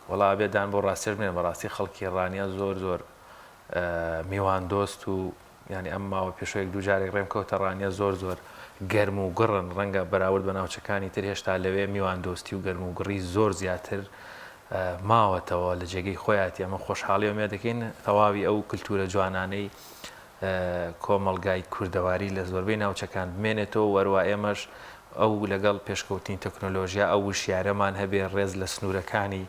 وەڵا ئەبێ دان بەو ڕاستیەش بنێن بەڕاستی خەڵکی ڕانیە زۆر زۆر میوان دۆست و یانی ئەم ماوە پێشەوەیەک دوو جارێک ڕێم کەوتە ڕانیە زۆر زۆر گەرم و گڕن ڕەنگە بەراورد بە ناوچەکانی تر هێشتا لەوێ میوان دۆستی و گەرم و گڕی زۆر زیاتر ماوەتەوە لە جێگەی خۆیاتی ئەمە خۆشحاڵی ئەمێ دەکەین تەواوی ئەو کللتورە جوانانەی کۆمەڵگای کوردەواری لە زۆربەی ناوچەکان بمێنێتەوە و هەروا ئێمەش ئەو لەگەڵ پێشکەوتنی تەکنۆلۆژیا ئەو وشیارەمان هەبێ ڕێز لە سنوورەکانی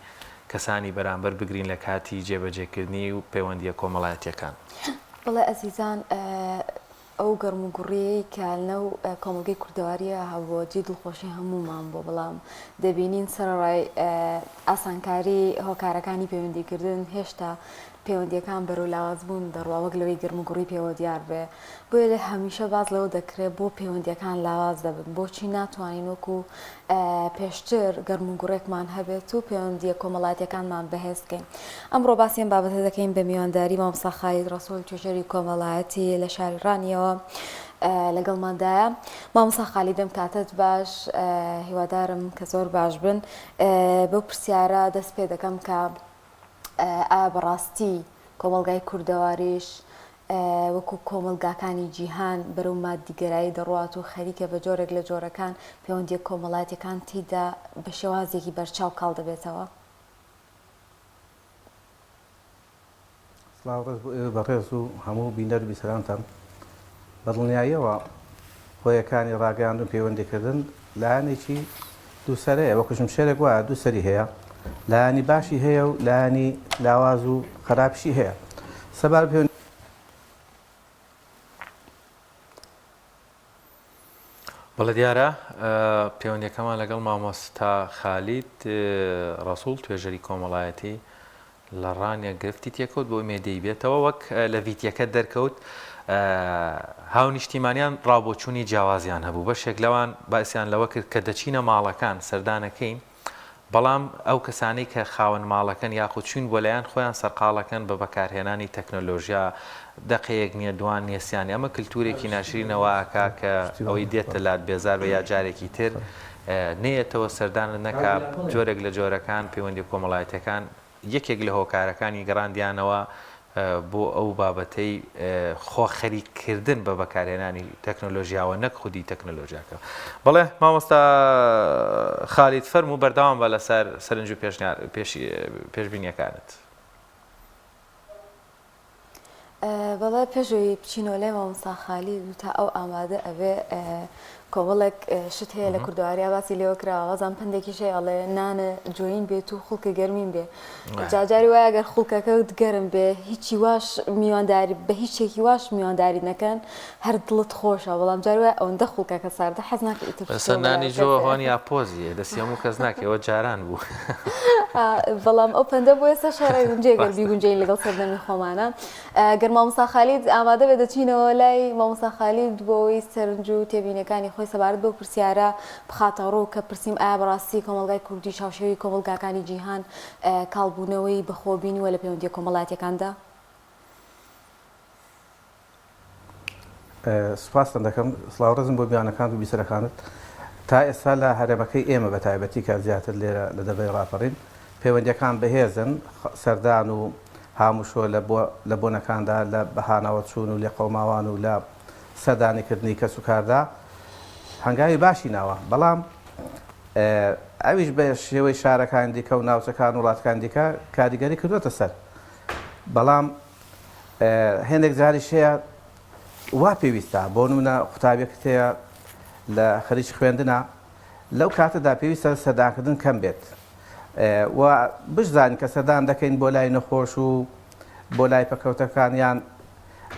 کەسانی بەرامبەر بگرین لە کاتی جێبەجێکردنی و پەیوەندییە کۆمەڵایەتییەکان. بەڵێ ئەزیزان ئەو گەرموگوڕییەی کە لەناو کۆمەڵگەی کوردەوارییا هەبووە جێی دڵخۆشی هەموومان بووە، بەڵام دەبینین سەرەڕای ئاسانکاری هۆکارەکانی پەیوەندیکردن هێشتا پەیوەندییەکان بەرەو لاوازبوون دەڕوا وەک لەوەی گەرموگوڕی پێوە دیار بێ. بۆیە لێ هەمیشە باس لەوە دەکرێ بۆ پەیوەندییەکان لاواز دەبن، بۆچی ناتوانین وەکو پێشتر گەرموگوڕێکمان هەبێت و پەیوەندییە کۆمەڵایەتییەکانمان بەهێز بکەین. ئەمڕۆ باسی ئەم بابەتە دەکەین بە میوانداری مامۆستا خالید ڕەسوڵ توێژەری کۆمەڵایەتی لە شاری ڕانیەوە لەگەڵماندایە. مامۆستا خالید ئەم کاتەت باش، هیوادارم کە زۆر باش بن. بەو پرسیارە دەست پێ دەکەم کە ئایا بەڕاستی کۆمەڵگای کوردەواریش وەکو کۆمەڵگاکانی جیهان بەرەو ماددیگەرایی دەڕوات و خەریکە بە جۆرێک لە جۆرەکان پەیوەندییە کۆمەڵایەتیەکان تێیدا بە شێوازێکی بەرچاو کاڵ دەبێتەوە؟ سڵاو ڕێز بۆ ئێوەی بەڕێز و هەموو بینەر و بیسەرانتان. بە دڵنیاییەوە هۆیەکانی ڕاگەیاندن و پەیوەندیکردن لایەنێکی دووسەرەیە، وەکو شمشێرێک وایە دوو سەری هەیە، لایەنی باشی هەیە و لایەنی لاواز و خراپیشی هەیە. سەبارەت بە بەڵێ دیارە پەیوەندیەکەمان لەگەڵ مامۆستا خالید ڕەسوڵ توێژەری کۆمەڵایەتی لە ڕانیە گرفتی تێکەوت بۆ ئومێدەی بێتەوە وەک لە ڤیتیەکە دەرکەوت هاونیشتیمانیان ڕاوبۆچوونی جیاوازیان هەبوو بەشێک لەوان باسیان لەوە کرد کە دەچینە ماڵەکان سەردانەکەین بەڵام ئەو کەسانەی کە خاوەن ماڵەکەن یاخود چوین بۆ لایان خۆیان سەرقاڵەکەن بە بەکارهێنانی تەکنەلۆژیا دەقەیەک نیە دوان نیە سیان نیە ئەمە کلتورێکی ناشرینە وا ئەکا کە ئەوەی دێتە لات بێزار بێ یا جارێکی تر نەیەتەوە سەردانت نەکا جۆرێک لە جۆرەکان پەیوەندیە کۆمەڵایەتیەکان یەکێک لە هۆکارەکانی گەڕاندیانەوە بۆ ئەو بابەتەی خۆ خەریک کردن بە بەکارهێنانی تەکنۆلۆژیاوە نەک خودی تەکنۆلۆژیاکە. بەڵێ مامۆستا خالید فەرموو بەردەوام بە لەسەر سەرنج و پێشنیار پێشبینیەکانت. بەڵێ پێش ئەوەی بچینەوە لای مامۆستا خالید و تا ئەو ئامادە ئەبێ کۆمەڵێک شت هەیە لە کوردەواریا باسی لێوە کراوە وازان پەندێکیش هەیە ئەڵێ نانە جۆین بێت و خوڵکە گەرمین بێ جاجاری وایە گەر خوڵکەکە گەرم بێ هیچی واش میوانداری بە هیچ شتێکی واش میوانداری نەکەن هەر دڵت خۆشە بەڵام جاری وایە ئەوەندە خوڵکەکە ساردە حەز ناکەی ئیتر بەسە بچیتەوە نانی بەلای جۆ کەسێ. هۆن یا پۆزیە دەستی هەموو کەس ناکەوە جاران بوو. بەڵام ئەو پەندە بۆ ئێستا شەڕێک گونجێ گەر ڕاستە. بیگونجێین لەگەڵ سەردەمی خۆمانە گەر مامۆستا خالید ئامادە بێت دەچینەوە لای مامۆستا خالید بۆ ئەوەی سەرنج و تێبینیەکانی خۆی سەبارەت بەو پرسیارە بخاتە ڕوو کە پرسیم ئایا بەڕاستی کۆمەڵگای کوردی هاوشێوەی کۆمەڵگاکانی جیهان کاڵبوونەوەی بەخۆوە بینیوە لە پەیوەندیە کۆمەڵایەتیەکاندا؟ سوپاستان دەکەم. سڵاو ڕێزم بۆ میوانەکانت و بیسەرەکانت. تا ئێستا لە هەرێمەکەی ئێمە بە تایبەتی کە زیاتر لێرە لە دەڤەری ڕاپەڕین پەیوەندیەکان بەهێزن، سەردان و هاموشۆ لە لە بۆنەکاندا لە بەهانەوە چوون و لێقەوماوان و لە سەردانیکردنی کەسوکاردا هەنگاوی باشی ناوە بەڵام ئەویش بە شێوەی شارەکانی دیکە و ناوچەکان و وڵاتەکانی دیکە کاریگەری کردووەتە سەر بەڵام هێندێک جاریش هەیە وا پێویستە بۆ نمونە قوتابیەکت هەیە لە خەریکی خوێندنە لەو کاتەدا پێویستە سەردانکردن کەم بێت و بشزانین کە سەردان دەکەین بۆ لای نەخۆش و بۆ لای پەکەوتەکان یان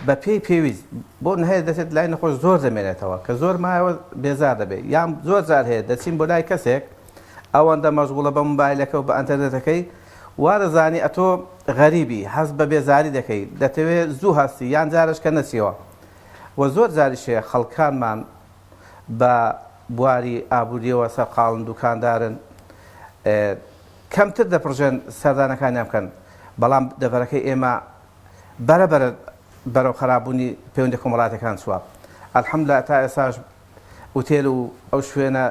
بە پێی پێویست بۆ هەیە دەچێت لای نەخۆش زۆر دەمێنێتەوە کە زۆر مایەوە بێزار دەبێت یان زۆر جار هەیە دەچین بۆ لای کەسێک ئەوەندە مەشغوڵە بە مۆبایلەکە و بە ئەنتەرنێتەکەی وا دەزانی ئەتۆ غەریبی هەست بە بێزاری دەکەی دەتەوێ زوو هەستی یان جارەش کە نەچیەوە و زۆر جاریش هەیە خەڵکانمان بە بواری ئابووریەوە سەرقاڵن دوکاندارن کەمتر دەپڕژێن سەردانەکانیان بکەن بەڵام دەڤەرەکەی ئێمە بەرە بەرە بەرەو خەراپبوونی پەیوەندی کۆمەڵاتەکان چووە الحمدللە تا ئێستاش ئوتێل و ئەو شوێنە.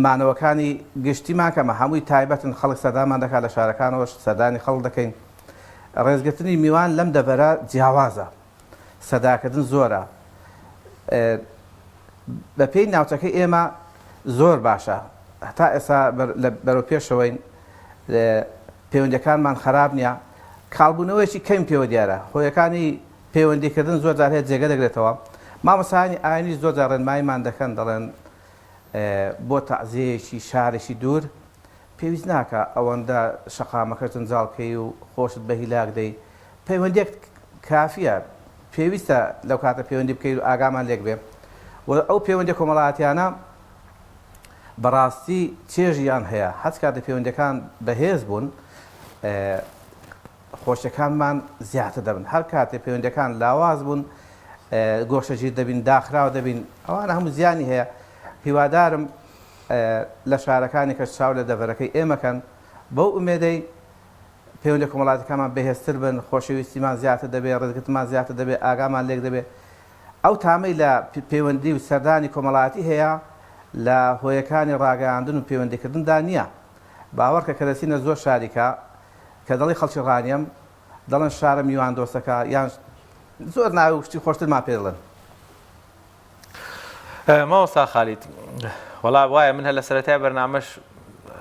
مانەوەکانی گشتیمان کەمە، هەمووی تایبەتن، خەڵک سەردانمان دەکات، لە شارەکانەوەش سەردانی خەڵک دەکەین. ڕێزگرتنی میوان لەم دەڤەرە جیاوازە، سەرداکردن زۆرە. بەپێی ناوچەکەی ئێمە زۆر باشە، هەتا ئێستا بەرەو پێشەوەین، پەیوەندیەکانمان خەراپ نیە، کاڵبوونەوەیەکی کەم پێوە دیارە، هۆیەکانی پەیوەندیکردن زۆر جار هەیە جێگە دەگرێتەوە، مامۆستایانی ئاینیش زۆر جار ڕێنماییمان دەکەن دەڵێن بۆ تەعزیەیەکی شارێکی دوور پێویست ناکا ئەوەندە شەقامەکە جەنجاڵ کەی و خۆشت بە هیلاک دەی، پەیوەندیەک کافیە، پێویستە لەو کاتە پەیوەندی بکەی و ئاگامان لێک بێ و ئەو پەیوەندیە کۆمەڵایەتیانە بەڕاستی چێژیان هەیە، هەچ کاتێ پەیوەندیەکان بەهێز بوون خۆشیەکانمان زیاتر دەبن، هەر کاتێ پەیوەندیەکان لاواز بوون گۆشەگیر دەبین، داخراو دەبین، ئەوانە هەموو زیانی هەیە، هیوادارم لە شارەکانی کەش چاو لە دەڤەرەکەی ئێمە کەن بەو ئومێدەی پەیوەندیە کۆمەڵایەتیەکانمان بەهێزتر بن، خۆشەویستیمان زیاتر دەبێ، ڕێزگرتنمان زیاتر دەبێ، ئاگامان لێک دەبێ. ئەو تامەی لە پەیوەندی و سەردانی کۆمەڵایەتی هەیە لە هۆیەکانی ڕاگەیاندن و پەیوەندیکردندا نییە. باوەڕکە کە دەچینە زۆر شاریکە کە دەڵێی خەڵکی ڕانیەم، دەڵێن شارە میواندۆستەکە یان زۆر ناو و شتی خۆشترمان پێ دەڵێن. مامۆستا خالید وەڵا وایە من هەر لە سەرەتای بەرنامەش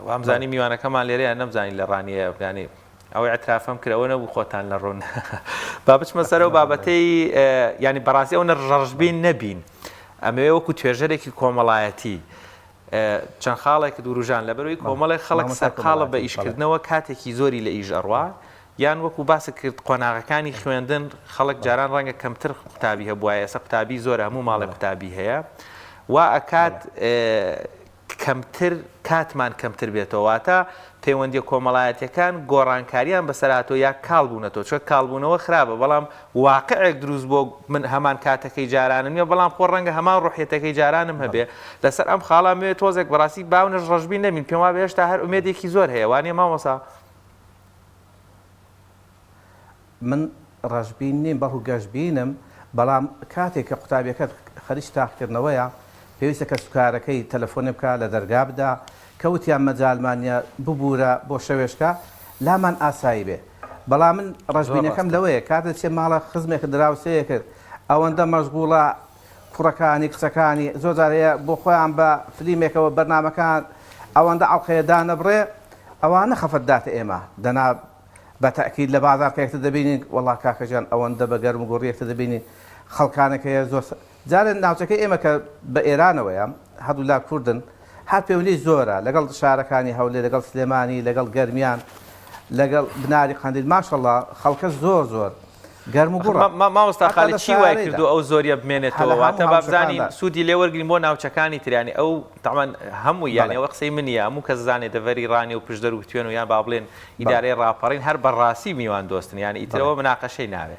وامزانی میوانەکەمان لێرەیە نەمزانی لە ڕانیە ینی ئەوەی اعترافم کرد ئەوە نەبوو خۆتان لە ڕوون با بچمە سەر ئەو بابەتەی ینی بەڕاستی ئەو نەڕژبین نەبین ئەمەوێ وەکو توێژەرێکی کۆمەڵایەتی چەند خاڵێک دووروژان لەبەرەوەی کۆمەڵێک خەڵک سەرقاڵە بە ئیشکردنەوە کاتێکی زۆری لە ئیش ئەڕوا یان وەکو باست کرد قۆناغەکانی خوێندن خەڵک جاران ڕەنگە کەمتر قوتابی هەبوایە ئێستا قوتابی زۆرە هەموو ماڵێ قوتابی هەیە وا ئەکات کەمتر کاتمان کەمتر بێتەوە واتە پەیوەندیە کۆمەڵایەتیەکان گۆڕانکاریان بەسەر هاتووە یا کاڵ بوونەتەوە چونکە کاڵبوونەوە خراپە بەڵام واقعێک دروست بووە من هەمان کاتەکەی جارانم نیە بەڵام خۆ ڕەنگە هەمان ڕۆحیەتەکەی جارانم هەبێ لەسەر ئەم خاڵە ئەمەوێ تۆزێک بەڕاستی باونەش ڕەشبین نەبین پێم وابێ هێشتا هەر ئومێدێکی زۆر هەیە وانیە مامۆسا؟ من ڕەشبین نیم بەڵکو گەشبینم، بەڵام کاتێک کە قوتابیەکەت خەریکی تاقیکردنەوەیە پێویستە کەسوکارەکەی تەلەفۆنێ بکا لە دەرگا بدا کە وتیان مەجالمان نیە ببورە بۆ شەوێشکە لامان ئاسایی بێ بەڵام من زۆر ڕەشبینەکەم ڕاستە. لەوەیە کاتێ دەچیە ماڵە خزمێکت دراوسێیەکت ئەوەندە مەشغوڵە کوڕەکانی کچەکانی زۆر جار هەیە بۆ خۆیان بە فلیمێکەوە بەرنامەکان ئەوەندە ئەڵقەیە دانەبڕێ ئەوانە خەفەت داتە ئێمە دەنا بە تەئکید لە بازاڕ کە یەکتر دەبینین وەڵا کاکە گیان ئەوەندە بە گەرم و گوڕی یەکتر دەبینین خەڵکانێک هەیە زۆر جارێ ناوچەکەی ئێمە کە بە ئێرانەوەیە هەردوولا کوردن هەر پەیوەندی زۆرە لەگەڵ شارەکانی هەولێر لەگەڵ سلێمانی لەگەڵ گەرمیان لەگەڵ بناری قەندیل ماشەڵا خەڵکە زۆر زۆر گەرم و گوڕە مامۆستا حتا خالید لە چی وای سەیارەیدا کردووە ئەو زۆریە هە بمێنێتەوە لە هەموو واتە با بزانین هاوشەکاندا سوودی لێ وەرگرین بۆ ناوچەکانی تر یانی ئەو تەبعەن هەموو یانی بەڵێ ئەوە قسەی من نییە هەموو کەس زانێ دەڤەری ڕانیە و پشدەر و توێن و یان با بڵێن بەڵێ ئیدارەی ڕاپەڕین هەر بە ڕاستی میوان دۆستن یانی ئیتر بەڵێ ئەوە مناقەشەی ناوێ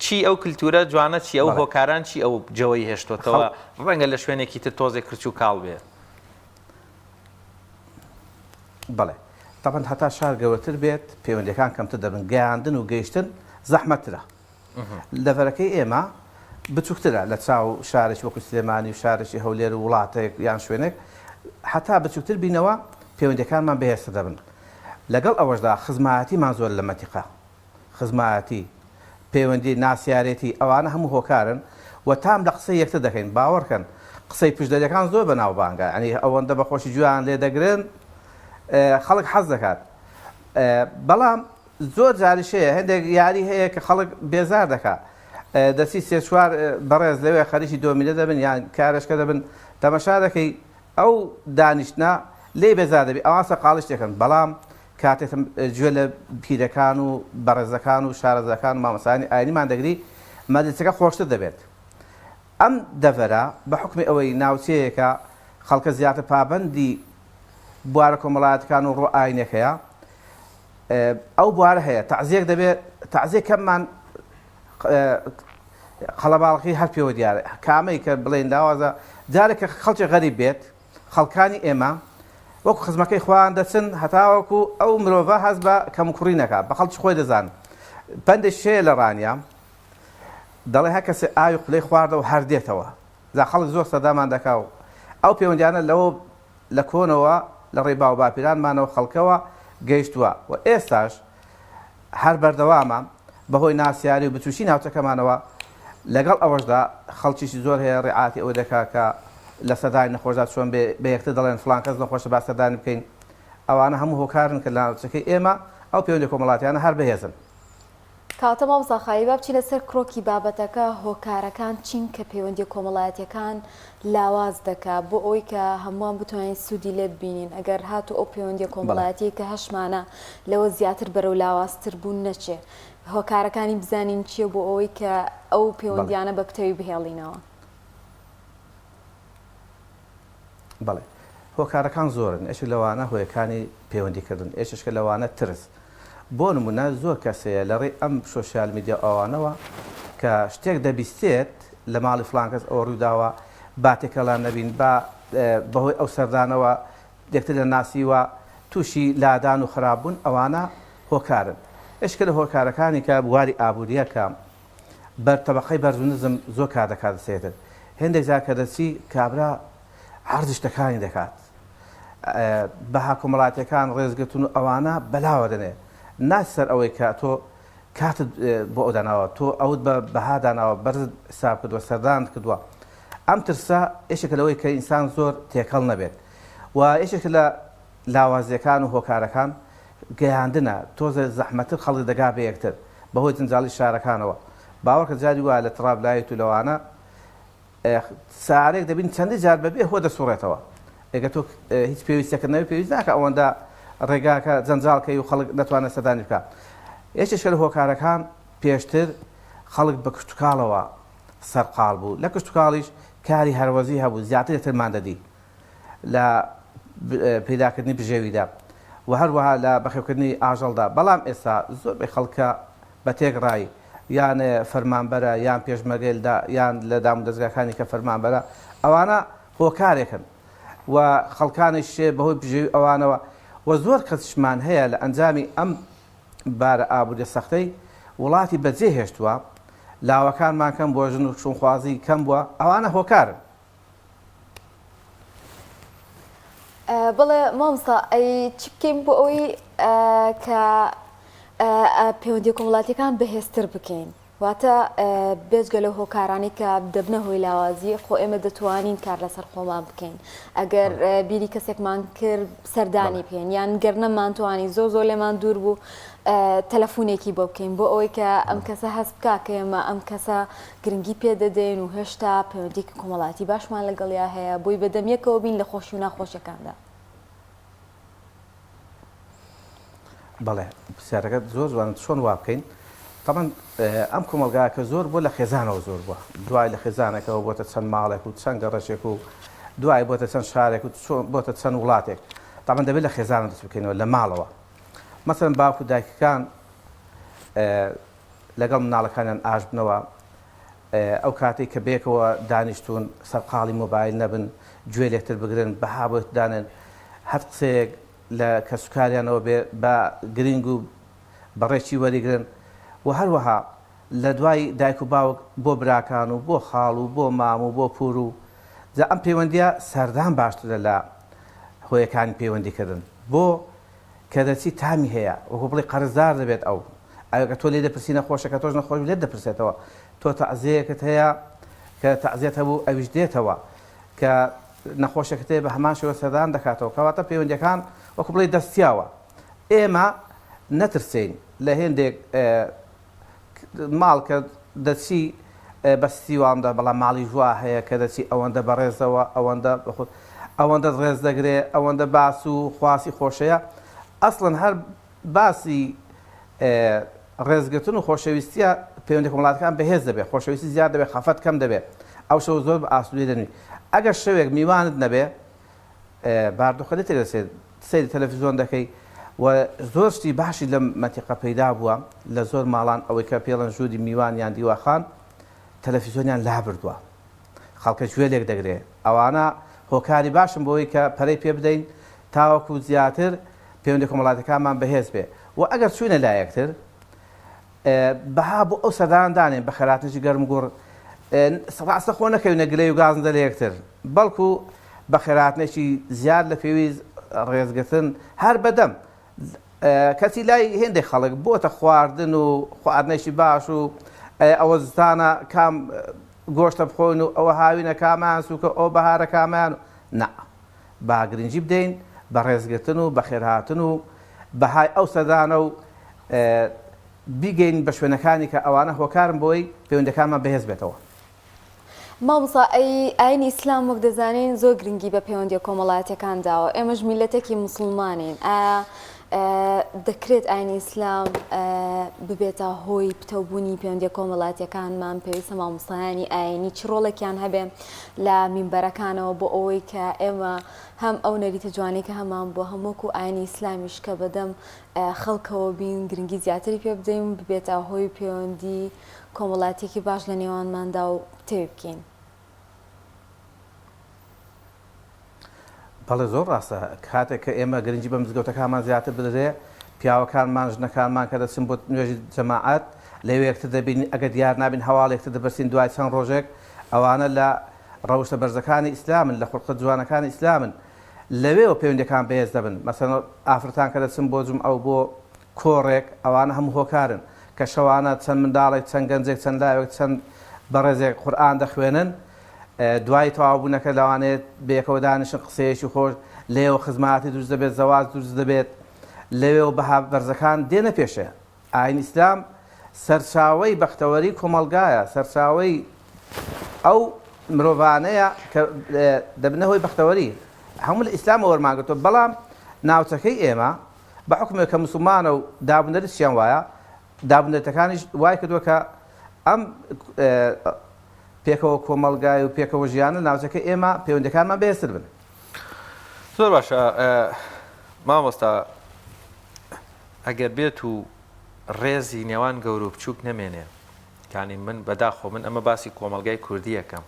چی ئەو کلتورە جوانە چی ئەو بەڵێ هۆکاران چی ئەو جەوەی هێشتۆتەوە خەڵ ڕەنگە لە شوێنێکی تر تۆزێک کرچ و کاڵ بێ. بەڵێ تەبعەن هەتا شار گەورەتر بێت پەیوەندیەکان کەمتر دەبن گەیاندن و گەیشتن زەحمەتترە دەڤەرەکەی ئێمە بچووکترە لە چاو شارێکی وەکو سلێمانی و شارێکی هەولێر و وڵاتێک یان شوێنێک هەتا بچووکتر بینەوە پەیوەندیەکانمان بەهێزتر دەبن لەگەڵ ئەوەشدا خزمایەتیمان زۆر لە مەنتیقە خزمایەتی، پەیوەندی، ناسیارێتی، ئەوانە هەموو هۆکارن و تام لە قسەی یەکتر دەکەین، باوەڕکەن قسەی پشدەریەکان زۆر بەناوبانگە، یانی ئەوەندە بە خۆشی گوێیان لێ دەگرن خەڵک حەز دەکات، بەڵام زۆر جاریش هەیە هەندێک یاری هەیە کە خەڵک بێزار دەکات، دەچی سێ چوار بەڕێز لەوێ خەریکی دۆمینە دەبن یان کارێشکە دەبن، تەمەشا دەکەی ئەو دانیشتنە لێی بێزار دەبی، ئەوان سەرقاڵی شتێکن، بەڵام کاتێک گوێ لە پیرەکان و بەڕێزەکان و شارەزاکان و مامۆستایانی ئاینیمان دەگری، مەجلیسەکە خۆشتر دەبێت. ئەم دەڤەرە بە حوکمی ئەوەی ناوچەیەکە خەڵکە زیاتر پابەندی بوارە کۆمەڵایەتەکان و ڕۆ ئاینەکەیە، ئەو بوارە هەیە تەعزیەک دەبێت، تەعزیە کەممان قەڵەباڵغی هەر پێوە دیارە کامەی کە بڵێن لاوازە جارێک کە خەڵکی غەریب بێت خەڵکانی ئێمە وەکو خزمەکەی خۆیان دەچن هەتاوەکو ئەو مرۆڤە هەست بە کەموکوڕی نەکا بە خەڵکی خۆی دەزان پەندێکی هەیە لە ڕانیە دەڵێ هەر کەسێ ئاوی قولەی خواردەوە هەر دێتەوە جا خەڵک زۆر سەردامان دەکا و ئەو پەیوەندیانە لەوە. لە کۆنەوە لە ڕێی باو باپیرانمانەوە خەڵکەوە گەیشتووە و ئێستاش هەر بەردەوامە بەهۆی ناسیاری و بچوکی ناوچەکەمانەوە، لەگەڵ ئەوەشدا خەڵکیشی زۆر هەیە ڕیعاتی ئەوە دەکات کە لە سەردانی نەخۆشدا چۆن بێ بە یەکتر دەڵێن فڵان کەس نەخۆشە با سەردانی بکەین، ئەوانە هەموو هۆکارن کە لە ناوچەکەی ئێمە ئەو پەیوەندیە کۆمەڵاتیانە هەر بەهێزن. کەواتە مامۆستا خالی با بچینە سەر کرۆکی بابەتەکە، هۆکارەکان چین کە پەیوەندیە کۆمەڵایەتیەکان لاواز دەکا بۆ ئەوەی کە هەمووان بتوانین سوودی لێ ببینین ئەگەر هاتوو ئەو پەیوەندیە کۆمەڵایەتیەی کە هەشمانە لەوە زیاتر بەرەو لاوازتر بوون نەچێ هۆکارەکانی بزانین چیە بۆ ئەوەی کە ئەو پەیوەندیانە بە پتەوی بهێڵینەوە. بەڵێ هۆکارەکان زۆرن یەکێک لەوانە هۆیەکانی پەیوەندی کردن یەکێکە لەوانە ترس بۆ نمونە زۆر کەس هەیە لە ڕێی ئەم شۆشیال میدیا و ئەوانەوە کە شتێک دەبیستێت لە ماڵی فڵان کەس ئەوە ڕوویداوە با تێکەڵیان نەبین با بەهۆی ئەو سەردانەوە یەکتر نەناسیوە تووشی لادان و خراپ بوون ئەوانە هۆکارن یەکێکە لە هۆکارەکانی کە بواری ئابووریە کە بەر تەبەقەی بەرز و نزم زۆر کار دەکاتە سەر هێندێک جار کە دەچی کابرا عەرزی شتەکانی دەکات بەها کۆمەڵاتیەکان ڕێزگرتن و ئەوانە بەلاوە دەنێ ناچ سەر ئەوەی کە تۆ کاتت بۆ ئەو داناوە تۆ ئەوت بە بەها داناوە بەرزت حساب کردووە سەردانت کردووە ئەم ترسە یەکێکە لەوەی کە ئینسان زۆر تێکەڵ نەبێت و یەکێکە لە لاوازیەکان و هۆکارەکان گەیاندنە تۆزێ زەحمەتر خەڵک دەگا بە یەکتر بەهۆی جەنجاڵی شارەکانەوە باوەڕکە جاری وایە لە تڕابلایت و لەوانە سەیارەیەک دەبینی چەندین جار بەبێ هۆ دەسوڕێتەوە ئەگەر تۆ هیچ پێویستێکت نەبێت پێویست ناکە ئەوەندە ڕێگاکە جەنجاڵ کەی و خەڵک نەتوانێت سەردانی بکات یەکێکە لە هۆکارەکان پێشتر خەڵک بە کشتوکاڵەوە سەرقاڵ بوو لە کشتوکاڵیش کاری هەروەزی هەبوو زیاتر یەکترمان دەدی لە پەیداکردنی بژێویدا و هەروەها لە بەخێوکردنی ئاژەڵدا بەڵام ئێستا زۆربەی خەڵکە بە تێکڕای یان فەرمانبەرە یان پێشمەرگەی یان لە دامودەزگاکانی کە فەرمانبەرە ئەوانە هۆکارێکن و خەڵکانیش بەهۆی بژێوی ئەوانەوە و زۆر کەسیشمان هەیە لە ئەنجامی ئەم بارە ئابووریە سەختەی وڵاتی بەجێ هێشتووە لاوەکانمان کەم بووە ژن و شوونخوازی کەم بووە ئەوانە هۆکارن. بەڵێ مامۆستا ئەی چی بکەین بۆ ئەوەی کە پەیوەندیە کۆمەڵاتیەکان بەهێزتر بکەین واتە بێجگە لەو هۆکارانەی کە دەبنە هۆی لاوازی خۆ ئێمە دەتوانین کار لەسەر خۆمان بکەین ئەگەر بیری کەسێکمان کرد سەردانی بکەین یان گەر نەمانتوانی زۆر زۆر لێمان دوور بوو تەلەفونێکی بۆ بکەین بۆ ئەوەی کە ئەم کەسە هەست بکا کە ئێمە ئەم کەسە گرنگی پێ دەدەین و هێشتا پەیوەندیەکی کۆمەڵایەتی باشمان لەگەڵیا هەیە بۆی بەدەم یەکەوە بین لە خۆشی و ناخۆشیەکاندا. بەڵێ پرسیارەکەت زۆر جوانە چۆن وا بکەین تەبعەن ئەم کۆمەڵگا کە زۆر بووە لە خێزانەوە زۆر بووە دوای لە خێزانێکەوە بۆتە چەند ماڵێک و چەند گەڕەکێک و دوای بۆتە چەند شارێک و بۆتە چەند وڵاتێک تەبعەن دەبێت لە خێزانە دەست بکەینەوە لە ماڵەوە مەسەلەن باوک و دایکەکان لەگەڵ مناڵەکانیان ئاش بنەوە ئەو کاتەی کە بەیەکەوە دانیشتوون سەرقاڵی مۆبایل نەبن گوێ لێکتر بگرن بەها بۆ یەکتر دانێن هەر قسەیەک لە کەسوکاریانەوە بێ بە گرینگ و بەڕێکی وەریگرن و هەروەها لە دوای دایک و باوک بۆ براکان و بۆ خاڵ و بۆ مام و بۆ پور و جا ئەم پەیوەندیە سەردان باشترە لە هۆیەکانی پەیوەندی کردن بۆ کە دەچی تامی هەیە وەکو بڵێی قەرزدار دەبێت ئەو ئەگەر تۆ لێی دەپرسی نەخۆشە کە تۆش نەخۆش بی لێت دەپرسێتەوە تۆ تەعزیەیەکت هەیە کە تەعزیەت هەبوو ئەویش دێتەوە کە نەخۆشێکت هەیە بە هەمان شێوە سەردان دەکاتەوە کەواتە پەیوەندیەکان وەکو بڵێی دەستیاوە ئێمە نەترسین لە هێندێک ماڵ کە دەچی بە سیواندا بەڵام ماڵیش وا هەیە کە دەچی ئەوەندە بەڕێزەوە ئەوەندە بەخۆ ئەوەندەت ڕێز دەگرێ ئەوەندە باس و خواسی خۆشەیە ئەسڵەن هەر باسی ڕێزگرتن و خۆشەویستیە پەیوەندی کۆمەڵاتەکان بەهێز دەبێ خۆشەویستی زیاد دەبێ خەفەت کەم دەبێ ئەو شەو زۆر بە ئاسوودەی دەنووی ئەگەر شەوێک میوانت نەبێ باردۆخە لێ تێدەچێت سەیری تەلەفزیۆن دەکەی و زۆر شتی باشی لەم مەنتیقە پەیدا بووە لە زۆر ماڵان ئەوەی کە پێڵێن ژووری میوان یان دیواخان تەلەفزیۆنیان لابردووە خەڵکە گوێ لێک دەگرێ ئەوانە هۆکاری باشن بۆی کە پەرەی پێ بدەین تاوەکو زیاتر پەیوەندی کۆمەڵاتەکانمان بەهێز بێ و ئەگەر چوینە لایەکتر بەها بۆ ئەو سەردان دانێن بە خەراتنێکی گەرم گوڕ ڕاستەخۆ نەکەوینە گلەی و گازندە لە یەکتر بەڵکو. بەخێرهاتنێکی زیاد لە پێویست، ڕێزگرتن هەر بەدەم، کەچی لای هێندێک خەڵک بۆتە خواردن و خواردنێکی باش و ئەوە زستانە کام گۆشتە بخۆین و ئەوە هاوینە کامیان سووکە ئەو بەهارە کامیان نا با گرنگی بدەین بە ڕێزگرتن و بەخێرهاتن و بەهای ئەو سەردانە و بیگەین بە شوێنەکانی کە ئەوانە هۆکارن بۆی پەیوەندەکانمان بەهێز بێتەوە. مامۆستا ئەی ئاینی ئیسلام وەک دەزانین زۆر گرنگی بە پەیوەندیە کۆمەڵایەتیەکان داوە ئێمەش میلەتێکی موسڵمانین ئایا دەکرێت ئاینی ئیسلام ببێتە هۆی پتەوبوونی پەیوەندیە کۆمەڵاتیەکانمان پێویستە مامۆستایانی ئاینی چ ڕۆڵێکیان هەبێ لە مینبەرەکانەوە بۆ ئەوەی کە ئێمە هەم ئەو نەریتە جوانەی کە هەمان بووە هەم وەکو ئاینی ئیسلامیش کە بەدەم خەڵکەوە بین گرنگی زیاتری پێ بدەین ببێتە هۆی پەیوەندی کۆمەڵایەتیەکی باش لە نێوانماندا و پتەوی بکەین. بەڵێ زۆر ڕاستە کاتێک کە ئێمە گرنگی بە مزگەوتەکانمان زیاتر بدرێ پیاوەکانمان ژنەکانمان کە دەچن بۆ نوێژی جەماعەت لەوێ یەکتر دەبینین ئەگەر دیار نابین هەواڵ یەکتر دەپرسین دوای چەند ڕۆژێک ئەوانە لە ڕەوشتە بەرزەکانی ئیسلامن لە خوڵقە جوانەکانی ئیسلامن لەوێوە پەیوەندیەکان بەهێز دەبن مەسەلەن ئافرەتان کە دەچن بۆ جومعە و بۆ کۆڕێک، ئەوانە هەموو هۆکارن کە شەوانە چەند منداڵێک، چەند گەنجێک، چەند لاوێک، چەند بەڕێزێک قورئان دەخوێنن، دوای تەواوبوونەکە لەوانەیە بەیەکەوە دانیشن قسەیەکی خۆش، لێیەوە خزمایەتی دروست دەبێت، زەواج دروست دەبێت، لەوێوە بەها بەرزەکان دێنە پێشێ. ئاین ئیسلام سەرچاوەی بەختەوەری کۆمەڵگایە، سەرچاوەی ئەو مرۆڤانەیە کە دەبنە هۆی بەختەوەری. هەموو لە ئیسلامەوە وەرمانگرتووە، بەڵام ناوچەکەی ئێمە بە حوکمێک کە موسڵمانە و دابونەریتیشیان وایە، دابونەریتەکانیش وای کردووە کە ئەم پێکەوە کۆمەڵگای و پێکەوە ژیانە ناوچەکەی ئێمە پەیوەندیەکانمان بەهێزتر بن. زۆر باشە مامۆستا ئەگەر بێت و ڕێزی نێوان گەورە و بچووک نەمێنێ یانی من بەداخۆ من ئەمە باسی کۆمەڵگای کوردیەکەم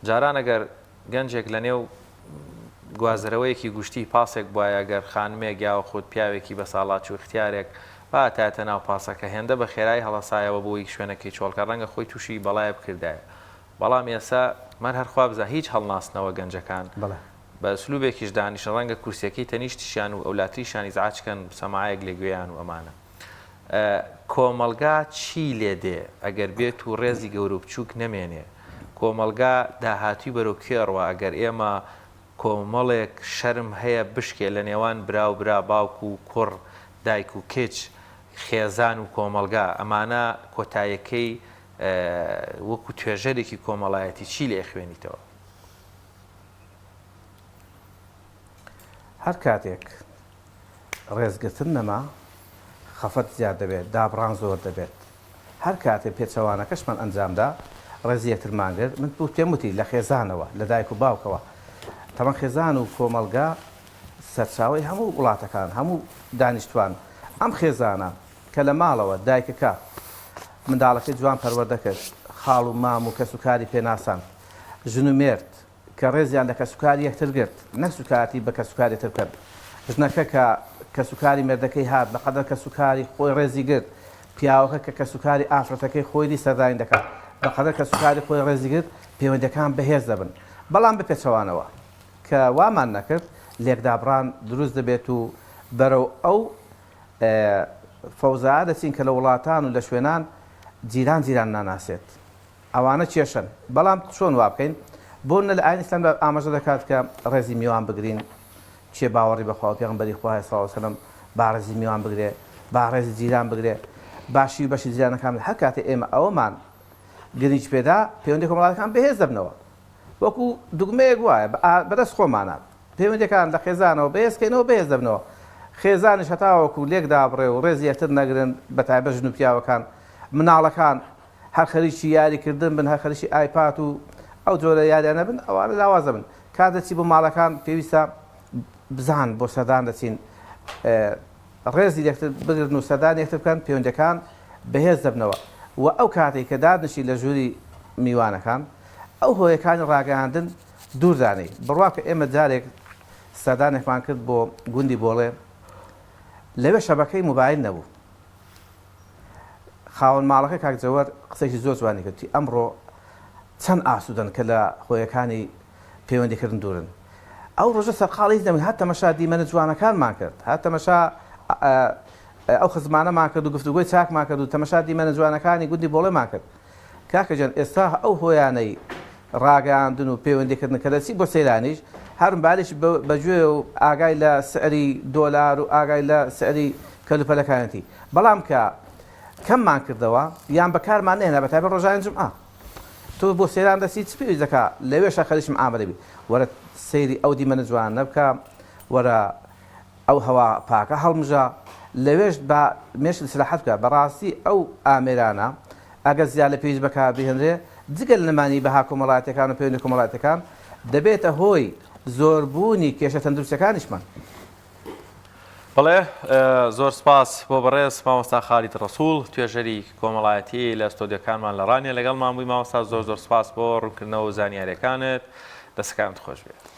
جاران ئەگەر گەنجێک لە نێو گوازەرەوەیەکی گشتی پاسێک بوایە گەر خانمێک یاوەخود پیاوێکی بەساڵاچوو ئیختیارێک بهاتایەتە ناو پاسەکە هێندە بە خێرایی هەڵەسایەوە بۆی شوێنەکەی چۆڵکە ڕەنگە خۆی تووشی بەڵایە بکردایە بەڵام ئێسا مەر هەر خوا بزا هیچ هەڵناسنەوە گەنجەکان بە ئسلوبێکیش دانیشن ڕەنگە کورسیەکەی تەنیشتیشیان و ئەولاتریشیان ئیزعاج کەن سەماعەیەک لە گوێیان و ئەمانە. کۆمەڵگا چی لێ دێ ئەگەر بێت و ڕێزی گەورە و بچووک نەمێنێ؟ کۆمەڵگا داهاتووی بەرەو کوێ ئەڕوا ئەگەر ئێمە کۆمەڵێک شەرم هەیە بشکێ لە نێوان برا و برا، باوک و کوڕ، دایک و کچ، خێزان و کۆمەڵگا، ئەمانە کۆتایەکەی وەکو توێژەرێکی کۆمەڵایەتی چی لێ ئەخوێنیتەوە؟ هەر کاتێک ڕێزگرتن نەما، خەفەت زیاد دەبێت، دابڕان زۆر دەبێت. هەر کاتێ پێچەوانەکەشمان ئەنجامدا، ڕێزی یەکترمان گرت، من پێم وتی لە خێزانەوە، لە دایک و باوکەوە، تەبعەن خێزان و کۆمەڵگا سەرچاوەی هەموو وڵاتەکان، هەموو دانیشتوان، ئەم خێزانە کە لە ماڵەوە دایکەکە منداڵەکەی جوان پەروەردە کرد، خاڵ و مام و کەسوکاری پێناساند، ژن و مێرد، کە ڕێزیان لە کەسوکاری یەکتر گرت، نەک سوکایەتی بە کەسوکاری تر بکەن. ژنەکە کە کەسوکاری مێردەکەی هات، بە قەدەر کەسوکاری خۆی ڕێزی گرت، پیاوەکە کە کەسوکاری ئافرەتەکەی خۆی دی سەردانی دەکات، بە قەدەر کەسوکاری خۆی ڕێزی گرت، پەیوەندیەکان بەهێز دەبن. بەڵام بە پێچەوانەوە کە وامان نەکرد، لێکدابڕان دروست دەبێت و بەرەو ئەو فەوزایە دەچین کە لە وڵاتان و لە شوێنان جیران جیران ناناسێت. ئەوانە کێشەن بەڵام چۆن وابکەین بۆ نە لە ئاین ئیسلامدا ئاماژە دەکات کە ڕێزی میوان بگرین کێ باوەڕی بە خوا و پێغەمبەری خوا هەیە صلی اللە علیە وسلم با ڕێزی میوان بگرێ با ڕێزی جیران بگرێ باشی و بەشی جیرانەکان هەر کاتێ ئێمە ئەوەمان گرنگی پێدا پەیوەندی کۆمەڵایەتەکان بەهێز دەبنەوە وەکو دوگمەیەک وایە بەدەست خۆمانە پەیوەندیەکان لە خێزانەوە بەهێز کەینەوە بەهێز دەبنەوە خێزانیش هەتاوەکو لێک دابڕێ و ڕێزی یەکتر نەگرن بەتایبەت ژن و پیاوەکان مناڵەکان هەر خەریکی یاری کردن بن، هەر خەریکی ئایپاد و ئەو جۆرە یاریانە بن، ئەوانە لاواز دەبن. کات دەچی بۆ ماڵەکان پێویستە بزان بۆ سەردان دەچین، ڕێزی یەکتر بگرن و سەردانی یەکتر بکەن، پەیوەندیەکان بەهێز دەبنەوە و ئەو کاتەی کە دادنشی لە ژووری میوانەکان ئەو هۆیەکانی ڕاگەیاندن دوور دانێی. بڕوا بکە ئێمە جارێک سەردانێکمان کرد بۆ گوندی بۆڵێ، لەوێ شەبەکەی مۆبایل نەبوو. خاوەن ماڵەکە کاک جەوەر قسەیەکی زۆر جوانی کرد وتی ئەمڕۆ چەند ئاسوودەن کە لە هۆیەکانی پەیوەندیکردن دوورن. ئەو ڕۆژە سەرقاڵی هیچ نەبووین، هەر تەمەشا دیمەنە جوانەکانمان کرد، هەر تەمەشا ئەو خزمانەمان کرد و گفتوگۆی چاکمان کرد و تەمەشا دیمەنە جوانەکانی گوندی بۆڵێمان کرد. کاکە گیان ئێستا ئەو هۆیانەی ڕاگەیاندن و پەیوەندیکردن کە دەچی بۆ سەیرانیش هەر مبالیش بە گوێ و ئاگای لە سعری دۆلار و ئاگای لە سعری کەلوپەلەکانێتی بەڵام کە کەممان کردەوە یان بەکارمان نەهێنا بەتایبەت ڕۆژانی جومعە تۆ بۆ سەیران دەچی چ پێویست دەکا لەوێشا خەریکی معامەلە بی وەرە سەیری ئەو دیمەنە جوانە بکە وەرە ئەو هەوا پاکە هەڵمژە لەوێش با مێشکت ئیسراحەت بکا بەڕاستی ئەو ئامێرانە ئەگەر زیاد لە پێویست بەکار بهێنرێ جگە لە نەمانی بەها کۆمەڵایەتیەکان و پەیوەندی کۆمەڵایەتیەکان دەبێتە هۆی زۆربوونی کێشە تەندروستیەکانیشمان. بەڵێ زۆر سپاس بۆ بەڕێز مامۆستا خالید ڕەسوڵ توێژەری کۆمەڵایەتی لە ستۆدیۆکانمان لە ڕانیە لەگەڵمان بووی مامۆستا زۆر زۆر سپاس بۆ ڕوونکردنەوە و زانیاریەکانت دەستەکانت خۆش بێت.